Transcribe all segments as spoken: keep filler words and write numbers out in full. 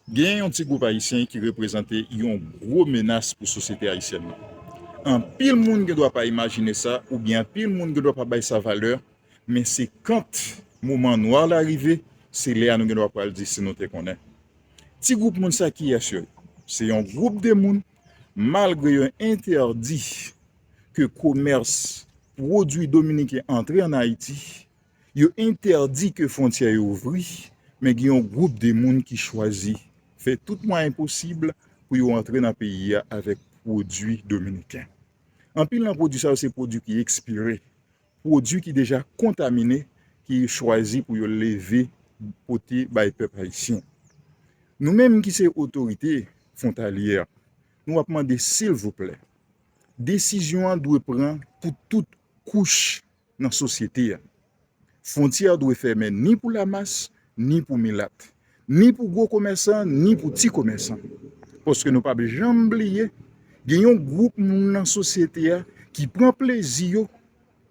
Gen yon ti gwoup ayisyen ki reprezante yon gwo menas pou sosyete ayisyèn nan. Anpil moun gen dwa pa imajine sa, oubyen anpil moun gen dwa pa bay sa valè, men se kan moman nwa la rive, se lè a nou gen dwa pral di si nou te konnen. Ti gwoup moun sa kiyès yo ye? Se yon gwoup de moun, malgre yo entèdi ke komès pwodui dominiken antre ann Ayiti, yo entèdi ke fwontyè yo ouvri, men gen yon gwoup de moun ki chwazi fè tout mwayen posib pou yo antre nan peyi a avèk pwodui dominiken. Anpil nan pwodui sa yo se pwodui ki ekspire, pwodui ki deja kontamine, ki chwazi pou yo leve pote bay pèp ayisyen. Nou menm ki se otorite fwontalyè, nou ap mande silvouplè, desizyon an dwe pran pou tout kouch nan sosyete a. Fwontyè dwe fèmen ni pou lamas, ni pou milat, ni pou gwo komèsan, ni pou ti komèsan. Paske nou p ap janm bliye, gen yon gwoup moun nan sosyete a ki pran plezi yo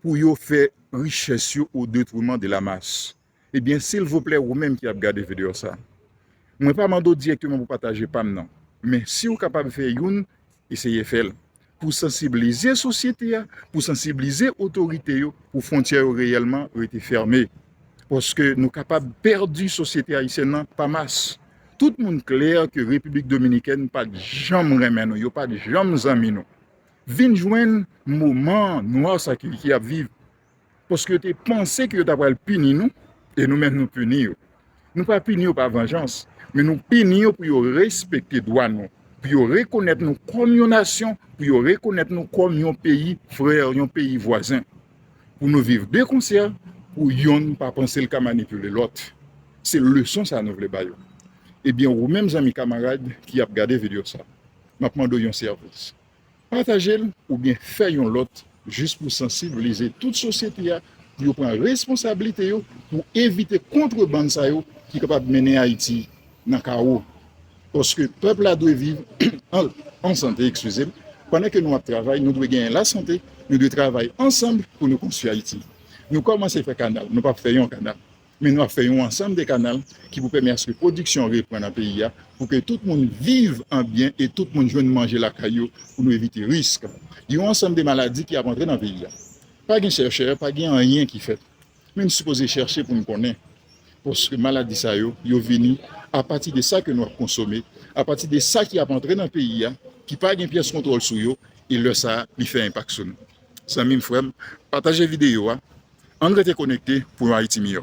pou yo fè richès yo o detreman de lamas. Ebyen, silvouplè, ou menm ki ap gade videyo sa, mwen pa mande w dirèkteman pou pataje pa m nan. Men si w kapab fè youn, eseye fè l. Pou sansiblize sosyete a, pou sansiblize otorite yo, pou fwontyè yo reyèlman rete fèmen. Paske nou kapab pèdi sosyete ayisyèn nan pa mas. Tout moun klè ke Repiblik Dominikèn pa t janm renmen nou, yo pa t janm zanmi nou. Vin jwenn moman nwa sa ki, ki ap viv. Paske yo te panse ke yo ta pral pini nou, e nou menm nou pini yo. Nou pa pini yo pa vanjans, men nou pini yo pou yo respekte dwa nou, pou yo rekonèt nou kòm yon nasyon, pou yo rekonèt nou kòm yon peyi frè, yon peyi vwazen. Pou nou viv de konsè, pou yonn pa panse l ka manipile lòt. Se leson sa nou vle ba yo. Ebyen, ou menm zanmi kamarad ki ap gade videyo sa, m ap mande w yon sèvis. Pataje l oubyen fè yon lòt jis pou sansiblize tout sosyete a, pou yo pran responsablite yo, pou evite kontrebann sa yo ki kapab mennen Ayiti nan kawo. Paske pèp la dwe viv an, an sante, eskize m. Pandan ke nou ap travay, nou dwe genyen lasante, nou dwe travay ansanm pou nou konstwi Ayiti. Nou kòmanse fè kanal, nou p ap fè yon kanal. Men nou ap fè yon ansanm de kanal ki pou pèmèt aske pwodiksyon reprann nan peyi a, pou ke tout moun viv an byen e tout moun jwenn manje lakay yo, pou nou evite risk. Yon ansanm de maladi ki ap antre nan peyi a. Pa gen chèchè, pa gen anyen ki fèt. Men n sipoze chèche pou n konnen. Paske maladi sa yo, yo vini apati de sa ke nou ap konsome, apati de sa ki ap antre nan peyi a, ki pa gen pyès kontwòl sou yo, e lè sa a, li fè enpak sou nou. Zanmi m, frè m, pataje videyo a. Ann rete konekte pou yon Ayiti miyò.